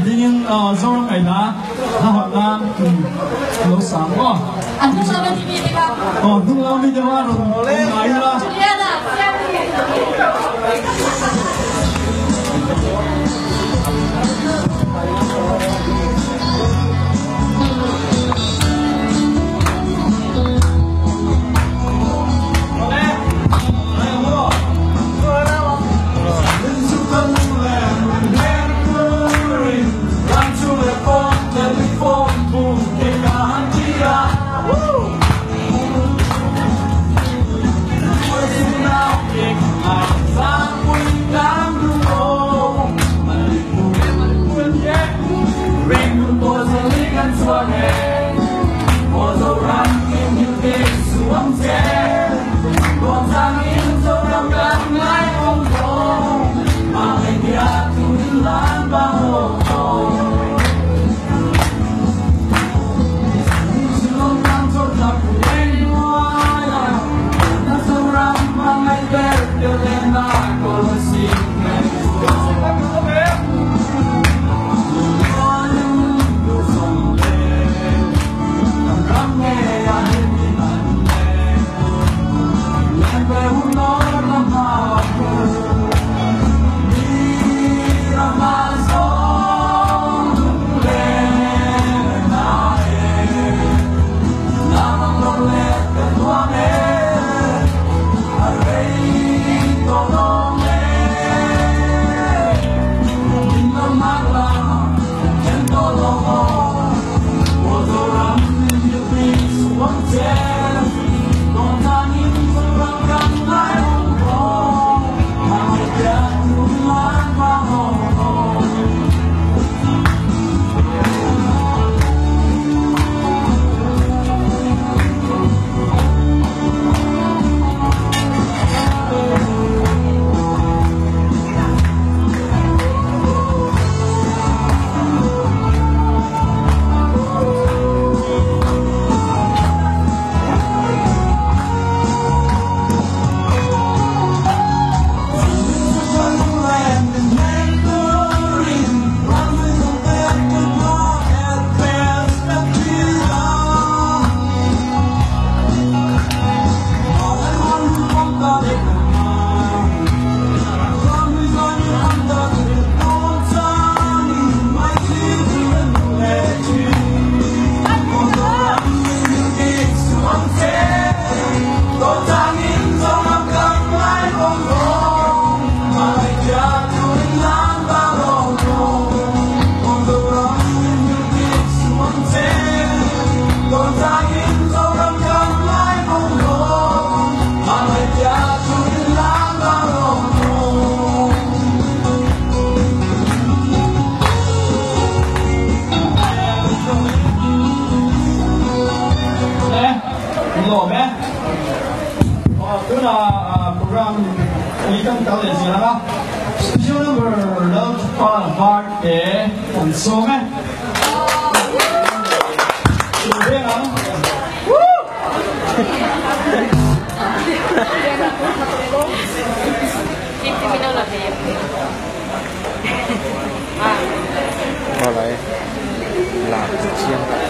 Dingin Zoram ngaihna a hawn nan lo sang maw? A hnung lam a ni mi te kha. Aw hnung lam mi deuh a rawn ngai ila. Juliana, Siami.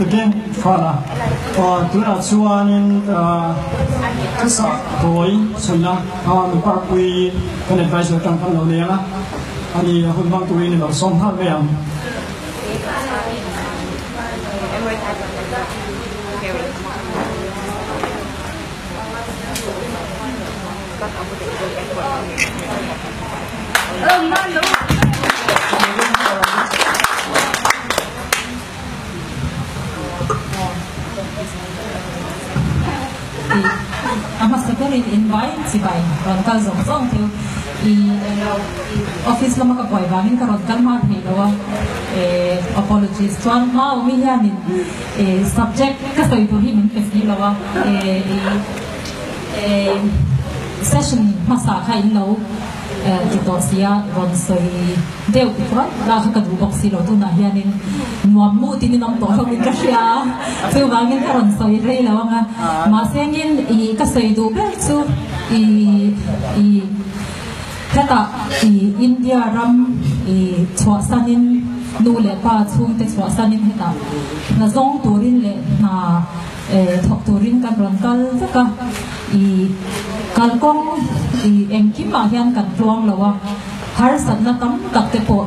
Lutuk e Fala. Aw tunah chuanin thusa tawi chhawnna mipa pui kan advisor tang kan lo leng a, ani a hun hmang turin i lo sawm nghal mai ang. A hmasa berin invai chibai rawn kal zawng zawng chu i office lama ka buai vangin ka rawn kal hma thei lo a, apologies chuan hma awmi hianin subject ka sawi tur hi min pe si lo a, session hmasa kha in lo ti tawh si a, rawn sawi deuh rawt lah kha ka duh bawk si lo tunah hianin nuam mu tin in awm tawh hlawmin ka hria a, chuvangin ka rawn sawi rei lo ang a, mahse engin ih ka sawi duh ber chu ih ih hetah ih India ram ih chhuahsanin nu leh pa chhungte chhuahsanin hetah hna zawng turin leh hna Thawk turin kan rawn kal vek a, i kalkawng i engkimah hian kan tluang lo a, harsatna tam tak te pawh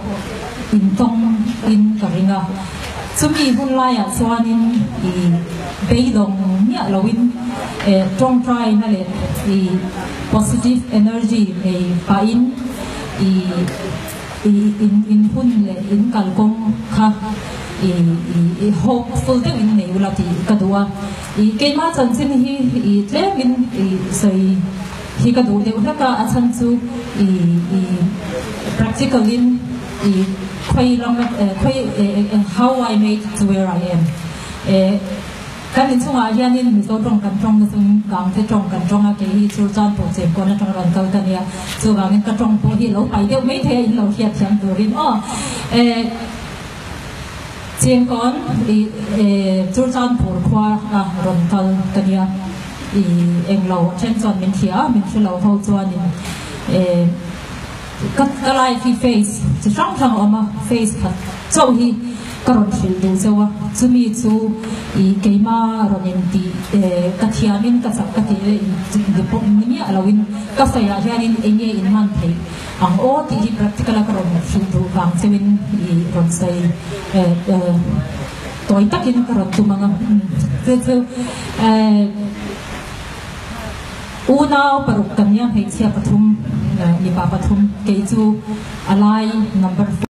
intawng in ka ring a. Chumi hun laiah chuanin i beidawng miah loin tawngtaina leh i positive energy nei pahin i In hun leh in kalkawng kha i hopeful deuh in nei ula tih ka duh a. I keimah chanchin hi i tlemin i sawi hi ka duh deuh hlek a, a chhan chu i i practical in i khawi lam khawi how I made to where I am. Kan inchungah hianin Mizo tawng kan tawng na chung Gangte tawng kan tawng a, kei hi Churchan pawh Chengkawn atanga rawn kal ka nia, chuvangin ka tawng pawh hi lo pai deuh mai thei a in lo hriat thiam turin aw. Chengkawn i Churchanpur khua a rawn kal ka nia, i englo a then chuan min hria a, min hre lo ho chuanin Ka life hi face chi hrang hrang a awm a, face khat chauh hi ka rawn hrilh duh zeuh a, chumi chu ih keima rawn in tih ka thiamin ka chak ka tih leh in pawh ni miah loin ka sawiah hianin eng nge in man theih ang aw tih hi practical a ka rawn hrilh duh vang cheuhin ih rawn sawi tawi takin ka rawn tum ang a, chu chu Unau paruk kan nia hmeichhia pathum mipa pathum kei chu a lai number.